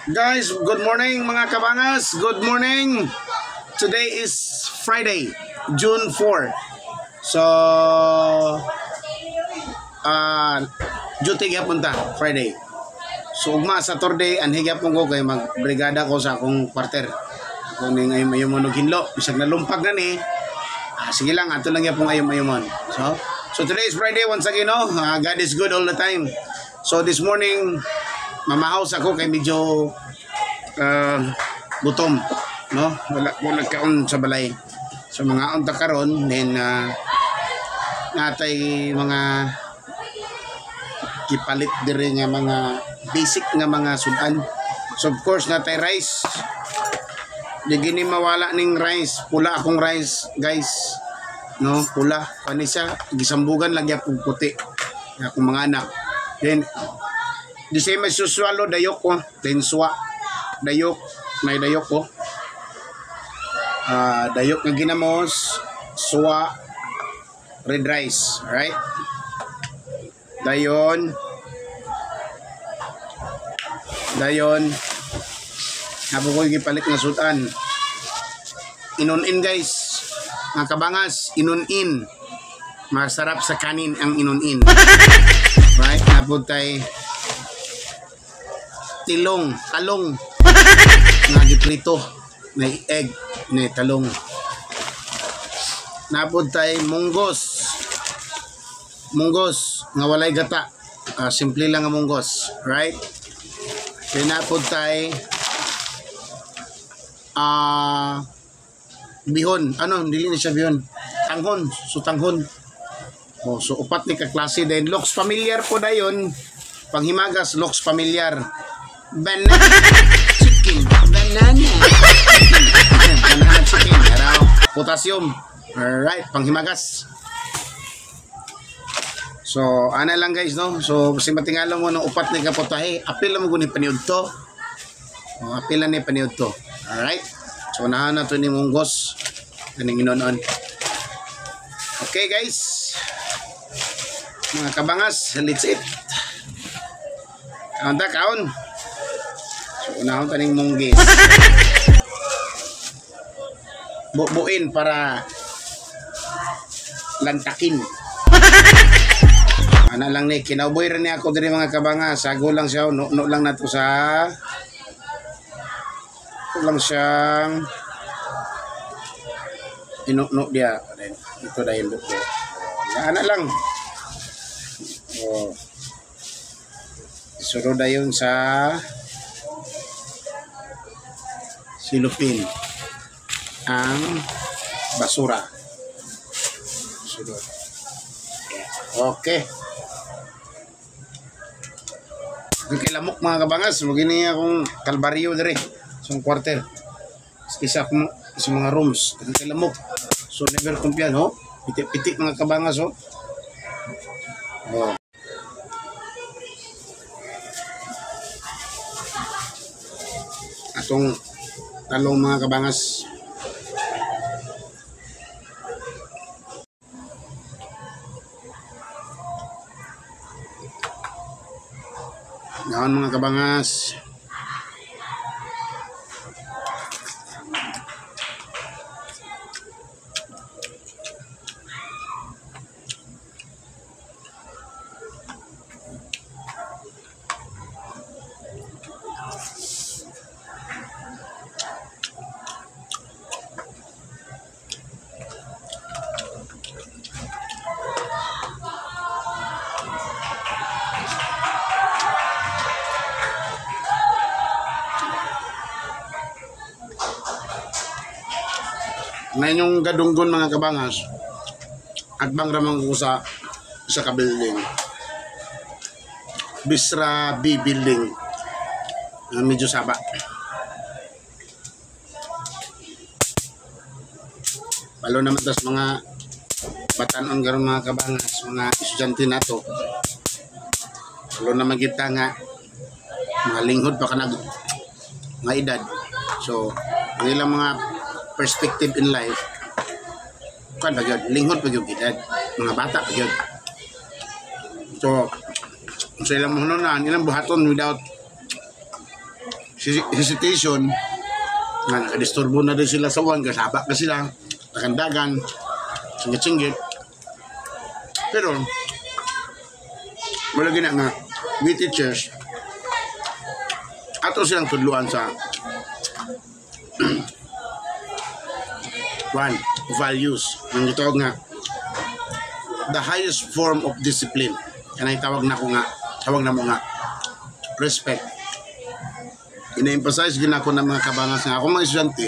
Guys, good morning, mga kabangas. Good morning. Today is Friday, June 4. So, duty gyapon ta, Friday. So, ugma Saturday, anhi gyapon ko kay magbrigada ko sa akong kwarter. Ako ning ayom-ayomon og hinlo. Bisag nalumpag na ni. Sige lang, ato lang gyapon ayom-ayomon. So today is Friday once again, no? God is good all the time. So, this morning, mamahaws ako kay medyo gutom, no? Wala ko nagkaon sa balay. So mga unta karon, then natay mga gipalit diri nga mga basic nga mga sudan. So of course natay rice. Di gini mawala ning rice. Pula akong rice, guys. No, pula. Pani siya, gisambugan lang gyapon puti. Akong mga anak. Then the same as usual, dayok ko. Then suwa. Dayok. May dayok ko. Dayok nga ginamos. Suwa. Red rice. Alright? Dayon. Dayon. Napo ko gipalit nga sudan. Inunin, guys. Mga kabangas, inunin. Masarap sa kanin ang inunin. Right? Napo tay tilong, talong nga giprito, may egg, may talong. Napod tay munggos. Munggos nga walay gata. Simple lang ang munggos, right? Then napod tay bihon. Ano, dili na siya bihon. Tanghon, so tanghon. Oh, so upat ni ka klase. Then looks familiar po dayon. Panghimagas looks familiar. Banana chicken. Banana. Banana chicken. Araw. Potassium. Alright, panghimagas. So, ana lang guys, no? So, kasi matingalo mo ng upat ni kapotahe, apil lang mo guni paniud to. O, apil lang ni paniud to. Alright? So, unahan na to ni munggos. Kaning inon-on. Okay, guys. Mga kabangas, let's eat. Kaon ta, kaon. So, unahon taning munggis. Bubuin para lantakin. Ana lang ni, kinauboy rin ni ako diri, mga kabangas. Sago lang siya, no, no lang nato sa ito lang siyang inuno dia. Ito dahil buko. Ana lang. Oh. Isunod dayon sa silupin ang basura. Sunod. Okay. Kay lamok, mga kabangas, magini akong kalbaryo dire sa kwarter. Isa akong sa mga rooms, kay lamok. So never kumpiyan, ho. Piti-piti, mga kabangas, ho. Oh. Atong talong, mga kabangas. Yan, mga kabangas. Ngayon yung gadunggon, mga kabangas, at bang ramang ko sa ka-building. Bisra B building. Medyo saba. Palo naman tas mga batanon karon, mga kabangas, mga estudyante nato. Palo naman kita nga mga linghod pa kanag mga edad. So, ang ilang mga perspective in life, kan ba gyud, linghod pa gyud edad, mga bata pa gyud. So, sa ilang mahununan, ilang buhaton without Hesitation nga nakadisturbo na din sila sa uwan, kasaba ka sila, nakandagan, singgit-singgit. Pero, wala gina nga, we teachers, ato silang tudluan sa one, values. Ang gitawag nga, the highest form of discipline. Kanay tawag na ko nga, tawag na mo nga, respect. Ina-emphasize gina ko ng mga kabangas nga ako mga estudyante,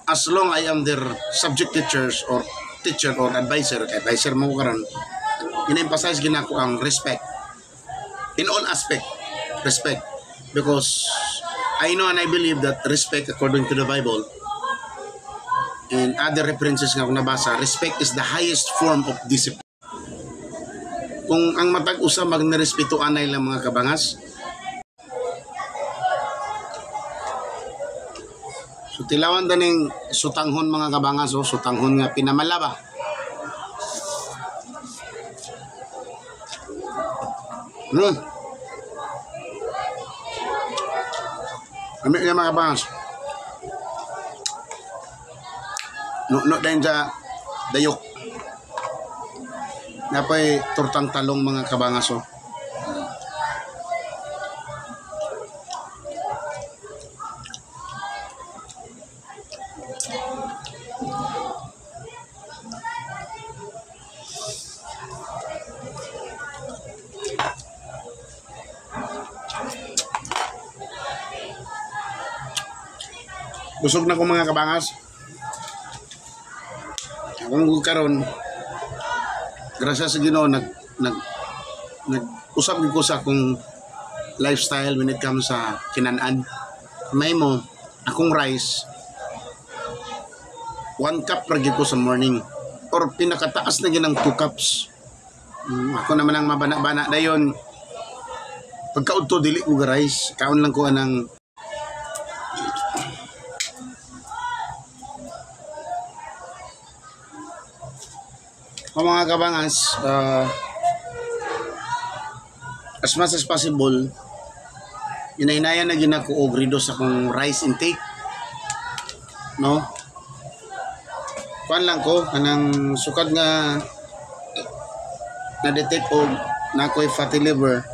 as long I am their subject teachers or teacher or advisor, kay advisor mo ko karon, ina-emphasize gina ko ang respect. In all aspect, respect. Because I know and I believe that respect, according to the Bible and other references nga akong nabasa, respect is the highest form of discipline. Kung ang matag usa magnerespeto anay lang, mga kabangas. So tilawan daning sutanghon, mga kabangas, oh, sutanghon nga pinamala ba. Ami nga, mga kabangas. No, no din sa dayok. Napay tortang talong, mga kabangas, oh. Busog na ko, mga kabangas. Akong karon, grasya sa Ginoo, nag nag nag usab gyud ko sa akong lifestyle when it comes sa kinan-an. May mo akong rice, 1 cup ra gyud ko sa morning or pinakataas na ginang 2 cups. Ako naman ang mabana-bana dayon. Pagkaudto dili ko ga rice, kaon lang ko anang. O mga kabangas, as much as possible, hinahinayan na gina ko og reduce akong rice intake. No? Kuan lang ko, kanang sukad nga na-detect og na ako'y fatty liver,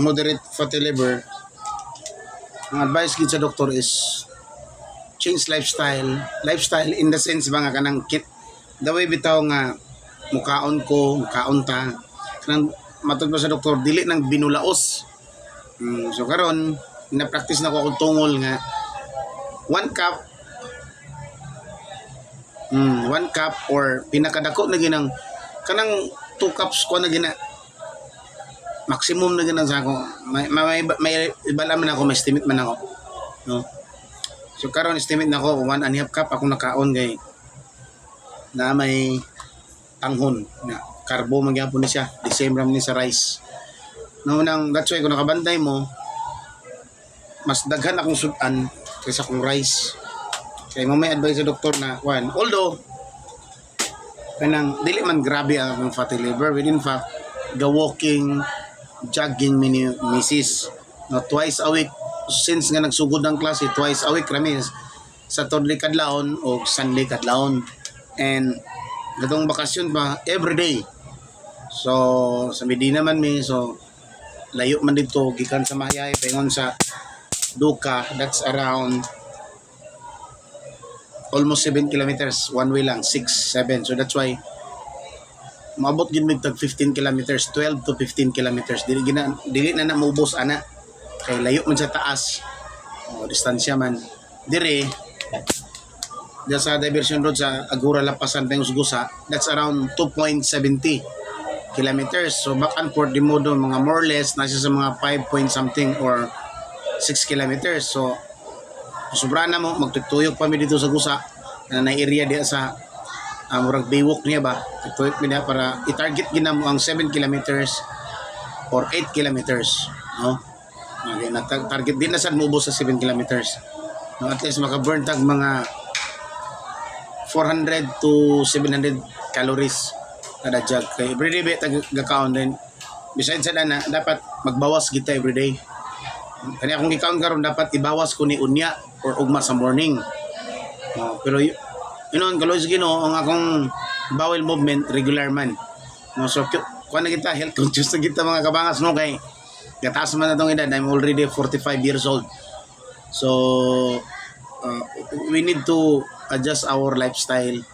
moderate fatty liver, ang advice gid sa doktor is change lifestyle. Lifestyle in the sense ba nga kanang kit, the way bitaw nga mukaon ko, mukaon ta. Kanang matod pa sa doktor, dili nang binulaos. So karon, na-practice na ko akong tungol nga 1 cup, 1 cup or pinakadako na ginang kanang 2 cups ko na gina, maximum na ginang sa ako. May ibala man ako, may estimate man ako, no? So karon estimate na ko 1.5 cup ako nakaon kay na may tanghon na carbo man gyapon ni siya, the same ram ni sa rice, no? Nang that's why kung nakabantay mo, mas daghan akong sudan kaysa akong rice kay mo may advice sa doktor na one. Although kanang dili man grabe ang akong fatty liver, when in fact ga walking, jogging mini misis, no, twice a week. Since nga nagsugod ng klase, twice a week rami, Saturday kadlawon o Sunday kadlawon, and katong bakasyon pa, every day. So sa Medina man mi, so layo man dito gikan sa Mahayay paingon sa Duka. That's around almost 7 kilometers one way lang, 6 7. So that's why maabot gid mig tag 15 kilometers, 12 to 15 kilometers. Dili gina, dili na na maubos ana kay layo man sa taas o distansya man dire. Diyan sa diversion road sa Agora Lapasan Pengos Gusa, that's around 2.70 kilometers. So back and forth di mo doon, mga more or less nasa sa mga 5 point something or 6 kilometers. So sobra na mo magtutuyok pa mi dito sa Gusa na na area diya sa murag baywalk niya ba, tutuyok mi diya para i-target gina mo ang 7 kilometers or 8 kilometers, no? Okay, na target din na sad moubos sa 7 kilometers, no? At least maka-burn tag mga 400 to 700 calories kada jog kay everyday ba tag gakaon din. Besides sa dana, dapat magbawas kita everyday. Kani akong gikaon karon, dapat ibawas ko ni unya or ugma sa morning. Oh, pero yun kaluoy sa Ginoo, ang akong bowel movement regular man. No, so kuan na kita, health conscious na kita, mga kabangas, no, kay gataas man na tong edad. I'm already 45 years old. So we need to adjust our lifestyle.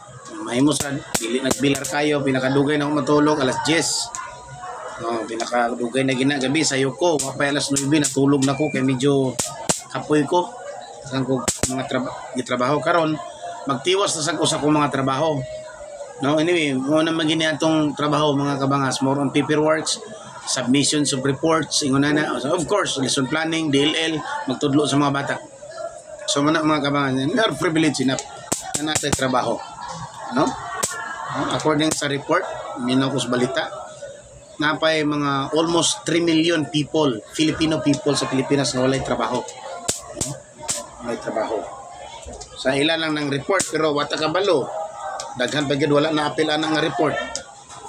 Mahimo sa dili nagbilar kayo, pinakadugay na ako matulog alas 10. No, pinakadugay na gina gabi sayo ko, mapay alas 9 natulog na ko kay medyo kapoy ko. Sang ko mga gitrabaho karon, magtiwas na sa ko sa akong mga trabaho. No, anyway, mo na magini atong trabaho, mga kabangas, more on paperworks, submissions of reports, ingon na. So, of course, lesson planning, DLL, magtudlo sa mga bata. So mana, mga kabangas, we are privileged enough na natay trabaho. No? No? According sa report, minaw ko sa balita, napay mga almost 3 million people, Filipino people sa Pilipinas na walay trabaho. No? Walay trabaho. Sa ilan lang ng report, pero wata kabalo. Daghan pa gyud wala na apil ana nga report.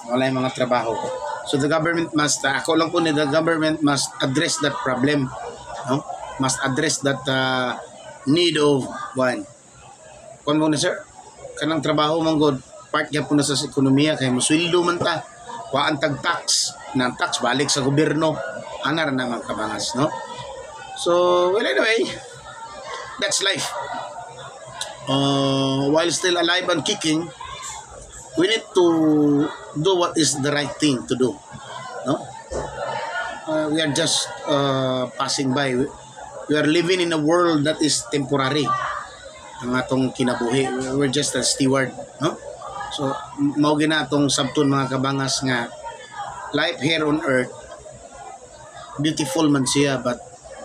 Walay mga trabaho. So the government must, ako lang po ni, the government must address that problem. No? Must address that need of one. Kung mo na, sir, kanang trabaho man god, part gyapon na sa ekonomiya kay mosweldo man ta. Kuhaan tag tax, nang tax balik sa gobyerno. Ana ra na, mga kabangas, no? So, well, anyway, that's life. While still alive and kicking, we need to do what is the right thing to do. No? We are just passing by. We are living in a world that is temporary. Ang atong kinabuhi. We're just a steward. No? So, mao gina atong sabton, mga kabangas, nga life here on earth beautiful man siya, but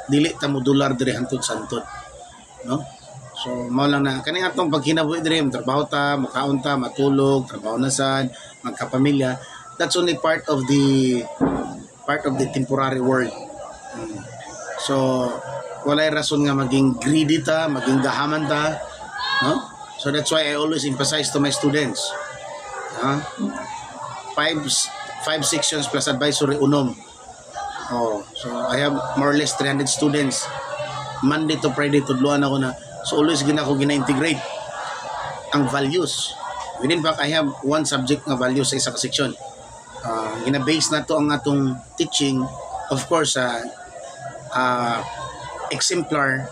dili ta mo dular diri hantod santod, no? So mao lang na kani atong pagkinabuhi diri, trabaho ta, mukaon ta, matulog, trabaho na sad, magkapamilya, that's only part of the temporary world. So walay rason nga maging greedy ta, maging gahaman ta, no? So that's why I always emphasize to my students, ha? Five sections plus advisory, unom. Oh, so I have more or less 300 students. Monday to Friday tudloan ako na. So always gina ko gina-integrate ang values. Within fact, I have one subject nga values sa isa ka section. Gina-base na to ang atong teaching, of course, sa exemplar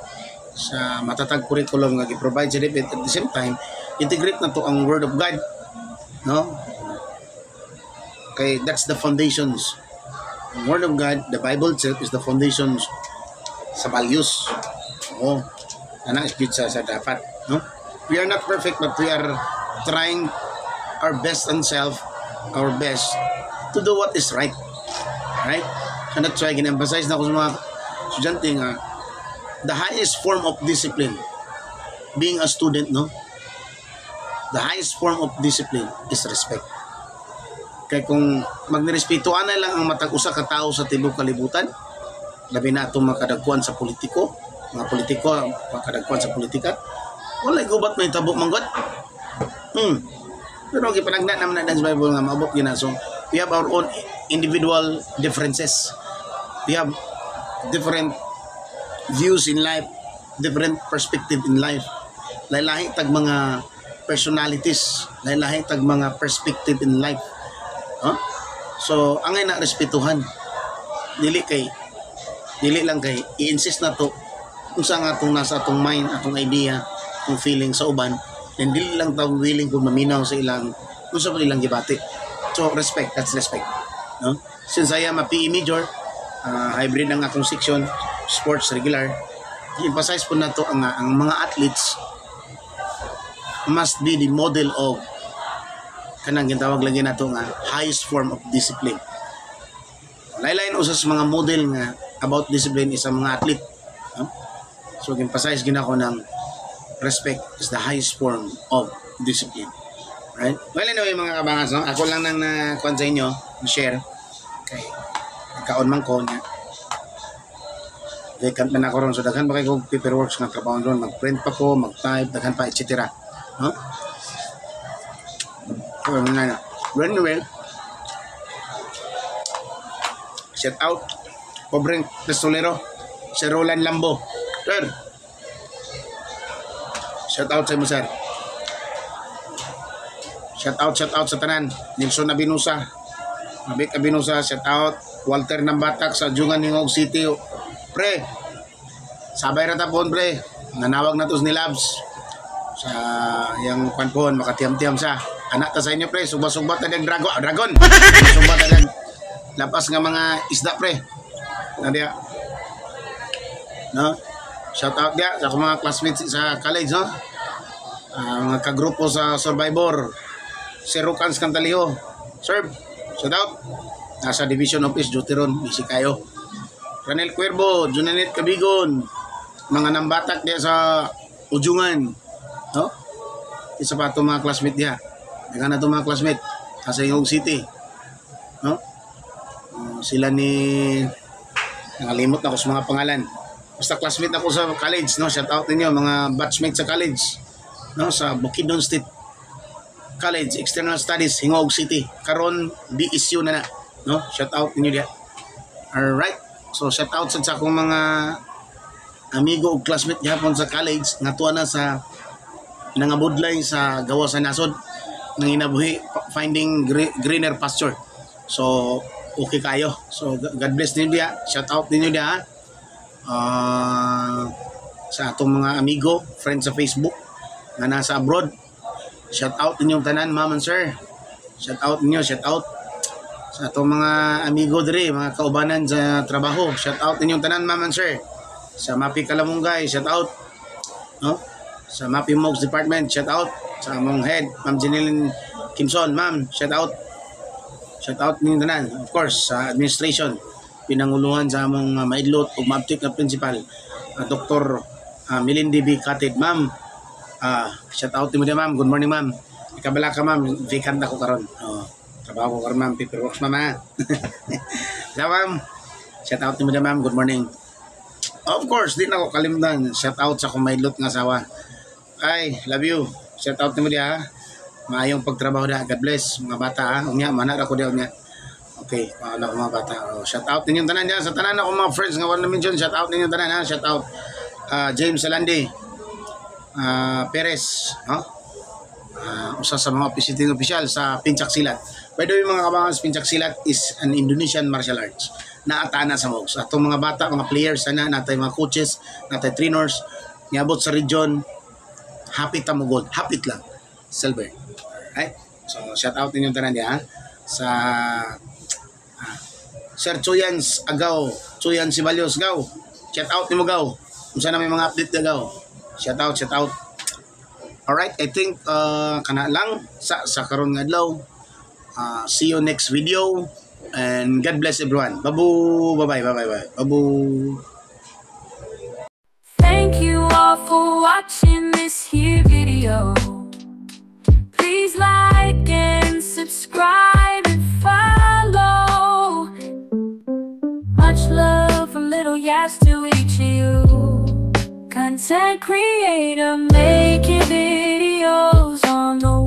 sa matatag curriculum nga gi-provide sa DepEd. At the same time, integrate na to ang word of God, no, kay that's the foundations. The word of God, the Bible itself, is the foundations sa values. Oh, ana is gyud sa dapat, no? We are not perfect, but we are trying our best and self our best to do what is right, right? And that's why gina-emphasize na ko sa mga estudyante nga the highest form of discipline, being a student, no, the highest form of discipline is respect. Kay kung magnirespeto ana lang ang matag usa ka tawo sa tibuok kalibutan, labi na atong makadagkuan sa politiko, mga politiko, makadagkuan sa politika, walay gubat may tabo manggod. Pero gipanagna naman na sa Bible nga maabot gina. So we have our own individual differences, we have different views in life, different perspective in life. Lahi-lahi tag mga personalities, lahi-lahi tag mga perspective in life. Huh? So, angay na respetuhan. Dili lang kay i-insist na to unsa nga atong nasa atong mind, atong idea, atong feeling sa uban, then dili lang ta willing kung maminaw sa ilang unsa pa ilang gibati. So respect, that's respect. No? Since I am a PE major, hybrid ang akong section, sports regular, i-emphasize po na to ang mga athletes must be the model of kanang gintawag lagi nato nga highest form of discipline. Laylain usa sa mga model nga about discipline is ang mga athlete. No? So emphasize gina ko ng respect is the highest form of discipline. Right? Well, anyway, mga kabangas, no? Ako lang nang na sa inyo, share. Kay kaon man ko niya. Vacant man ako ron. So daghan pa kay kog paperworks nga trabaho ron, mag-print pa ko, mag-type, daghan pa, etc. No? So, nga na. Well, anyway, Shout out. Pobreng Pistolero. Sir Roland Lambo. Sir. Shout out sa imo, sir. Shout out sa tanan. Nelson Abinusa. Mabik Abinusa, shout out. Walter Nambatak sa Jungan, Gingoog City. Pre, sabay ra tapon, pre. Nanawag na to ni Labs. Sa yang kwan pohon, makatiyam-tiyam sa. Anak ta sa inyo, pre, sugba-sugba ta ng dragon. Ah, dragon. Sugba ta ng lapas nga mga isda, pre. Na diya. No? Shout out diya sa akong mga classmates sa college, no? Ah, mga kagrupo sa Survivor. Sir Rukans Cantaliho. Sir, shout out. Nasa division office, duty ron. Busy kayo. Ranel Cuervo, Junanet Cabigon, mga nambatak diya sa Ujungan. No? Isa pa itong mga classmate diya. Daghang na itong mga classmate. Nasa Gingoog City. No? Sila ni, nakalimot na ako sa mga pangalan. Basta classmate ako sa college, no? Shout out ninyo mga batchmate sa college. No, sa Bukidnon State College, External Studies, Gingoog City. Karon BSU na na, no? Shout out ninyo diya. Alright. So shout out sa akong mga amigo ug classmate gihapon sa college nga tuwa na sa nangabudlay sa gawas sa nasod nang inabuhi, finding greener pasture. So okay kayo. So God bless ninyo diya. Shout out ninyo diya, ha? Ah, sa atong mga amigo, friends sa Facebook nga nasa abroad. Shout out ninyong tanan, ma'am and sir. Shout out ninyo, shout out sa atong mga amigo diri, mga kaubanan sa trabaho. Shout out ninyong tanan, ma'am and sir. Sa Mapi Kalamunggay, shout out. No? Sa Mapi Mogs Department, shout out. Sa among head, Ma'am Jeneline Kimson, ma'am, shout out. Shout out ninyong tanan. Of course, sa administration, pinanguluhan sa among maidlot ug maabtik na principal, Dr. Milindi B. Katid. Ma'am, shout out nimo diya, ma'am. Good morning, ma'am. Ikabala ka, ma'am. Vacant ako karon. Oh, trabaho ko karon, ma'am. Paperworks, ma'am, ha. Sa ma'am. Shout out nimo diya, ma'am. Good morning. Of course, di na ko kalimtan. Shout out sa akong maidlot nga asawa. Ay, love you. Shout out nimo diya, ha. Maayong pagtrabaho diha. God bless mga bata, ha. Unya, mana ra ko diya unya. Okay, paano ako mga bata. Oh, shout out ninyong tanan diyan sa tanan ako mga friends nga wala mention. Shout out ninyong tanan, ha. Shout out James Salandi. Perez, no? Usa sa mga visiting official sa Pencak Silat. By the way, mga kabangas, Pencak Silat is an Indonesian martial arts. Naata na sa Mogs. Atong mga bata, mga players, sana natay mga coaches, natay trainers, niabot sa region, hapit ta mo gold. Hapit lang. Silver. Alright? So, shout out ninyong tanan diya, ha? Sa Sir Chuyans Agaw, Chuyan Sibalios Gaw. Shout out nimo, Gaw. Unsa na may mga update na, Gaw? Shout out, shout out. Alright, I think kana lang sa karon nga adlaw. See you next video and God bless everyone. Babu, bye bye, bye bye, bye. Babu. Thank you all for watching this here video. Please like and subscribe and follow. Much love from Little Yas to each of you. Content creator making videos on the